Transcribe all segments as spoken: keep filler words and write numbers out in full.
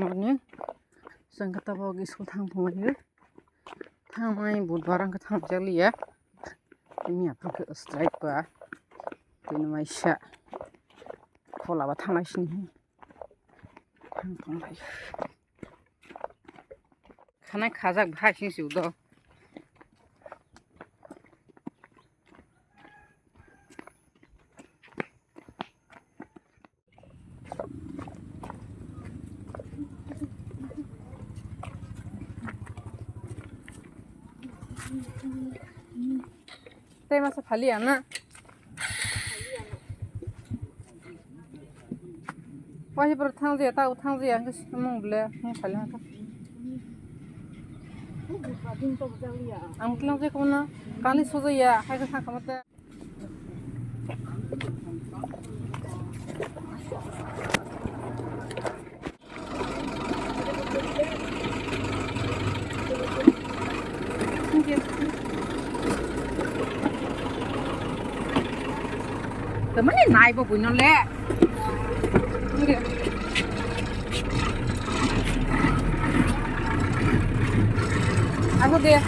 Morning. Chwng khe tabuk school thang phunglaio. Thangmani budbar wngkha thangjakliya. Miya phangkhe strike ba. Tini waisa. Khola ba thanglai sini. Thang phunglai. Khana khajak bahai sing suk do. Tei masa phali ya na? Wahipra thang jaya, ta thang jaya, ang mung ble, mung phali ha. Ang tlang jaya kono, kali sojaya, hai ka thang kamata. Tamani nai bo buino le. Ako de.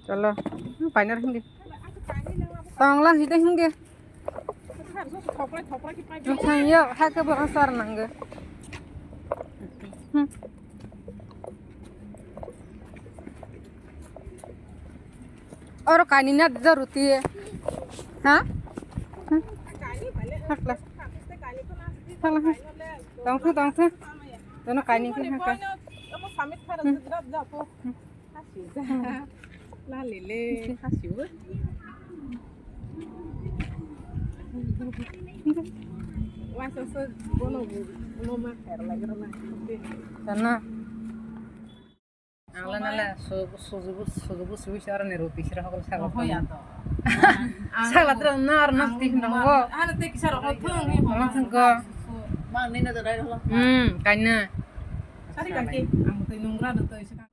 Chalo, paina hindi. Tong lang sida hindi. Thang yo, ha ke bo asar nang ge. Hmm. Oro kainwi na da roti. Ha? Hmm. Hakla. Hakla. Tongthu, tongthu. Dono kainwi khe hakla. Hmm. Hmm. Lale le, hasiu. Waisa se bono, bono ma khair lagi rona. Sana. Ang la nala su-, sujugu, sujugu suwi sara ni roti sira hokol sagla. Oho ya to. Sagla tra na ar na ti na ho. Ana te kisa ro thung ni ho. Mang thung ko. Mang ni na da dai ho. Hmm, kaina. Sari ka ke. Ang te nungra do to isa.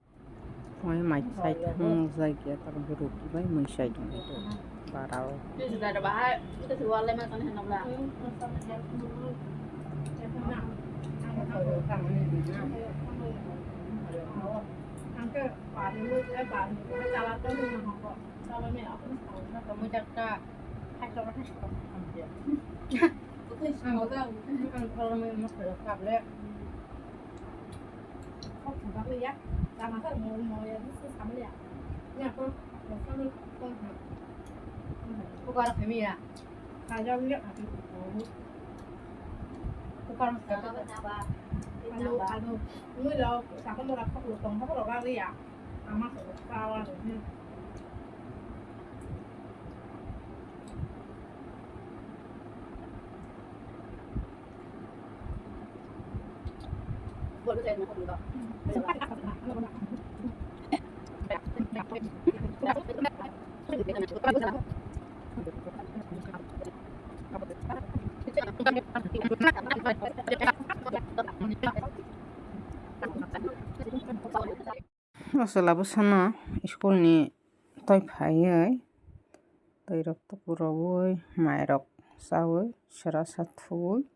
Mai mai sai thang jai ke ta roti bai mai sai dong. Barao. Kok sangka ya, sama sa mo mo ya, ni sa sama ya. Ya ko, ko sa ni ko ha. Ko ka ra phemi ya. Ka ja ya ka ti ko. Ko ka ra sa ka. Alo, alo. Ni lo sa ko mo ra ko lo tong ko ra ya. Ama ko ka wa ni. Masala bwsano school ni twi phaiwi, twi rok tuku rwui, mai rok chaui, sera sa thuwi,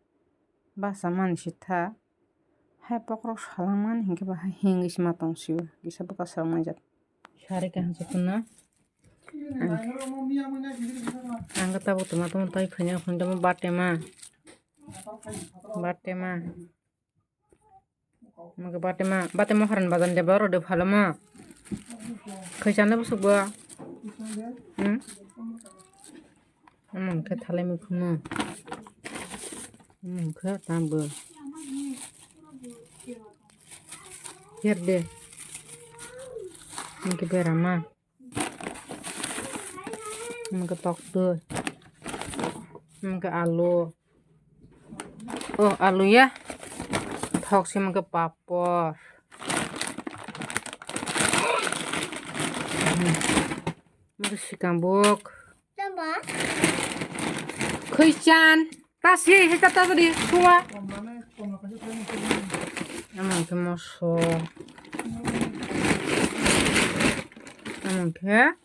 basa mani si tha. Hai bokhorok salang mani hinkhe bahai hingwi se ma tong sio, kisa bwkha salang manjak. Sari kaham se khuna. Ang, ang khe tabuk tongma tongma twi phaiya, phone tongma batema. Batema. Mage batema, batema haran bazar de baro de phalama. Khaisa na busuk ba? Hmm? Amang khe thalai mukhumu. Amang khe tambo. Her de. Amang khe berama. Amang khe toktwi. Amang khe alu. Oh, alu ya. Thok sima khe papor. Mungkhe sikambuk. Khwisan. Ta si, si ta, ta di, suwa. Amang khe moso. Amang khe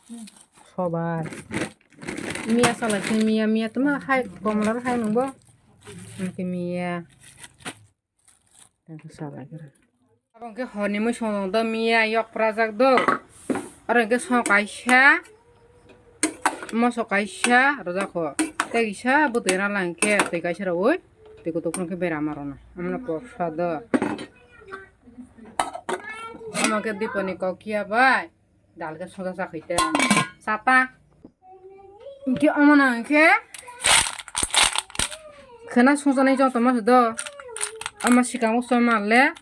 sobar. Miya salai se miya, miya tuma hai komlar hai nungbo. Hingke miya. Tangke salai kara. Abo hingke horni mui song do miya yok prajak do. Aro hingke song kaisa. Moso kaisa rojak ho. Tei kisa bwtwi rala hingke twi kaisa rogoi. Twi kutuk hingke bera ma rona. Amno porsa do. Amo hingke diponi kok kiya bai. Dal khe songcha cha khaite. Chata. Hingke omo nang khe khena songcha nai joto ma se do. Ama sikang o choma le.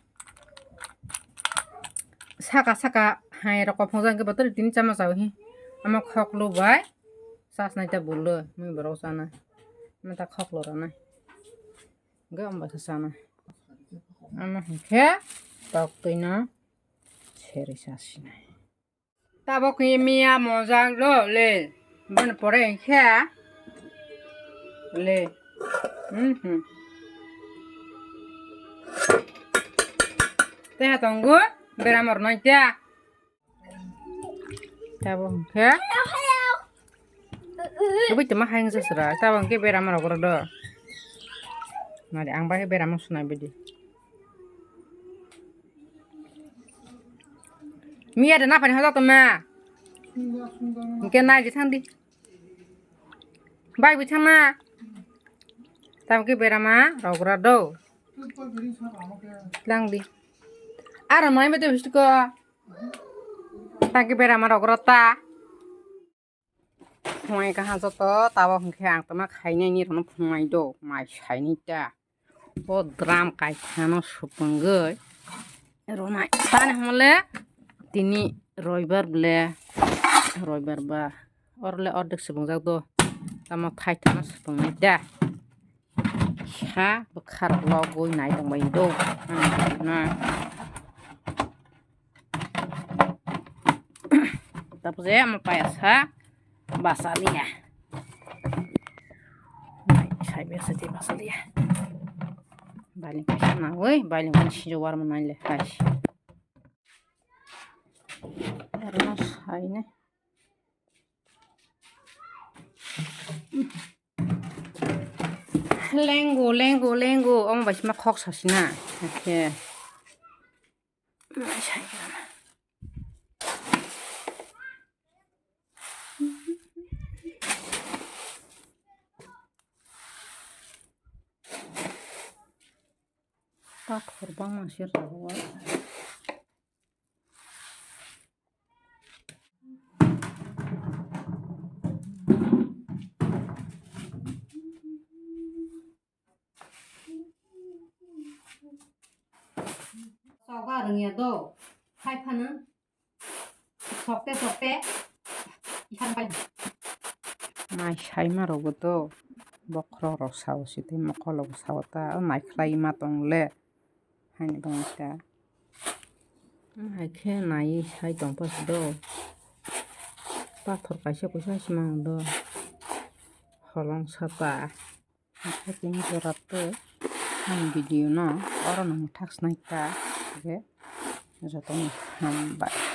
Saka saka hai rok kophang jang khe botor tini chama cha hi. Ama khoklo bai. Chas nai ta bulo. Mui borok chana. Ama ta khoklo rana. Hingke omo bai khe chana. Ama hingke tok twi no seri cha sinai. Tabok ni miya mojang do le. Bini pore hingkhe le. Mhm. Tei ha tongo bera mornai ta. Tabok hingkhe. Kubui tongma hai wngsa sura. Tabok hingkhe bera morok oro do. Nari ang bai bera mo sunai bidi. Miya de naphani hojak tongma. Hingke nai je thang di. Bai bui thangma. Tamo khe berama rogra do. Lang di. Aro mai mete bisti ko. Tamo khe berama rogra ta. Phungai kaha joto, tabok hwnkhe ang tongma khainai ni rwno phungai do, mai sainai ta. O drum kaithano swpwngwi rwnai. Tani hwnle tini roibar ble, roibar ba. Oro le ordek swpwngjak do. Tamo thaithano swpwngnai ta. Ha, bwkha rok logwi nai tongbai do. Ang na. Tapos je ama payasa basa liya. Nai, sai besa je basa liya. Bailing kaisa na, oi, bailing kan sijo war manai le, hai. Arno sai ne. Lengo, lengo, lengo. Omo bai sima khok sasina. Oke. Pathor bangma se rogo. Choga rwngya do. Hai phano. Sokte sokte. Ihan pai. Mai saima rogo do. Bokhorok rok sao site mokol rok sao ta. O naikhlai ma tong le. Haini tong ta. Hai khe nai sai tong pa do. Pathor kaisa kuisa simang do. Holong sata. Tini jora tei ang video no oro no thak snai ta je jotono hambai.